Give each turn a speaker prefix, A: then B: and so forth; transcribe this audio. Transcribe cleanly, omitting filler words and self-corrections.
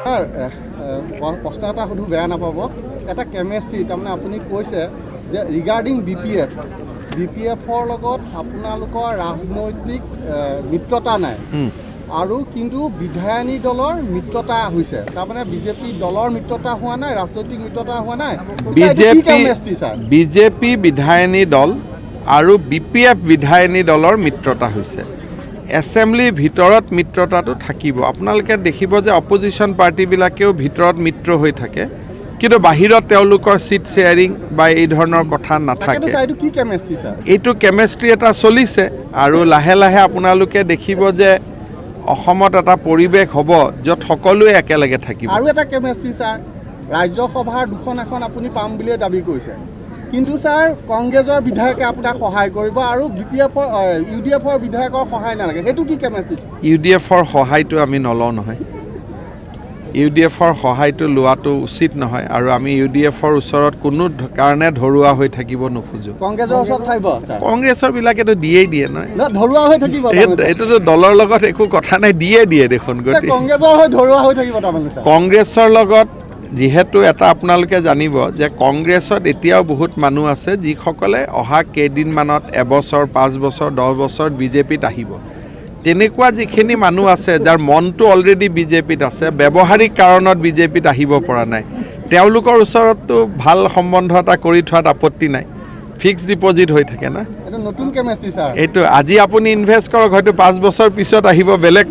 A: Sir, প্ৰশ্ন এটা সুধো, বেয়া নাপাব। এটা কেমেষ্ট্ৰি, তাৰমানে আপুনি কৈছে যে ৰিগাৰ্ডিং বিপিএফ, বিপিএফৰ লগত আপোনালোকৰ ৰাজনৈতিক মিত্ৰতা নাই আৰু কিন্তু বিধায়িনী দলৰ মিত্ৰতা হৈছে। তাৰমানে বিজেপি দলৰ মিত্ৰতা হোৱা নাই, ৰাজনৈতিক মিত্ৰতা হোৱা নাই।
B: BJP
A: chemistry sir?
B: বিজেপি বিধায়িনী দল আৰু বিপিএফ বিধায়িনী দলৰ মিত্ৰতা হৈছে। এছেম্বলিৰ ভিতৰত মিত্ৰতাটো থাকিব। আপোনালোকে দেখিব যে অপজিশ্যন পাৰ্টিবিলাকেও ভিতৰত মিত্ৰ হৈ থাকে, কিন্তু বাহিৰত তেওঁলোকৰ ছিট শ্বেয়াৰিং বা এই ধৰণৰ কথা
A: তাকেতো।
B: নাথাকে।
A: ছাৰ, এইটো কি কেমেষ্ট্ৰি ছাৰ?
B: এইটো কেমেষ্ট্ৰি এটা চলিছে আৰু লাহে লাহে আপোনালোকে দেখিব যে অসমত এটা পৰিৱেশ হ'ব য'ত সকলোৱে একেলগে থাকিব।
A: আৰু এটা কেমেষ্ট্ৰি ছাৰ, ৰাজ্যসভাৰ দুখন আসন আপুনি পাম বুলিয়ে দাবী কৰিছে, কিন্তু ছাৰ, কংগ্ৰেছৰ বিধায়কে আপোনাক সহায় কৰিব আৰু বিপিএফৰ, ইউডিএফৰ বিধায়কৰ সহায় নালাগে। সেইটো কি কেমেষ্ট্ৰি?
B: ইউডিএফৰ সহায়টো আমি নলওঁ নহয়। ইউডিএফৰ সহায়টো লোৱাটো উচিত নহয় আৰু আমি ইউডিএফৰ ওচৰত কোনো কাৰণে ধৰুৱা হৈ থাকিব নোখোজোঁ।
A: কংগ্ৰেছৰ ওচৰত থাকিব ছাৰ?
B: কংগ্ৰেছৰ বিলাকেতো দিয়েই দিয়ে নহয়।
A: ন, ধৰুৱা হৈ থাকিব তাৰমানে।
B: এইটোতো দলৰ লগত একো কথা নাই, দিয়ে দিয়ে দেখোন। গতিকে
A: কংগ্ৰেছৰ হৈ ধৰুৱা হৈ থাকিব তাৰমানে ছাৰ?
B: কংগ্ৰেছৰ লগত যিহেতু এটা আপোনালোকে জানিব যে কংগ্ৰেছত এতিয়াও বহুত মানুহ আছে যিসকলে অহা কেইদিনমানত, এবছৰ, 5 বছৰ, 10 বছৰত বিজেপিত আহিব। তেনেকুৱা যিখিনি মানুহ আছে যাৰ মনটো অলৰেডি বিজেপিত আছে, ব্যৱহাৰিক কাৰণত বিজেপিত আহিব পৰা নাই, তেওঁলোকৰ ওচৰততো ভাল সম্বন্ধ এটা কৰি থোৱাত আপত্তি নাই। ফিক্সড ডিপ'জিট হৈ থাকে না।
A: এইটো নতুন কেমেষ্ট্ৰি ছাৰ।
B: এইটো আজি আপুনি ইনভেষ্ট কৰক, হয়তো 5 বছৰ পিছত আহিব, বেলেগ।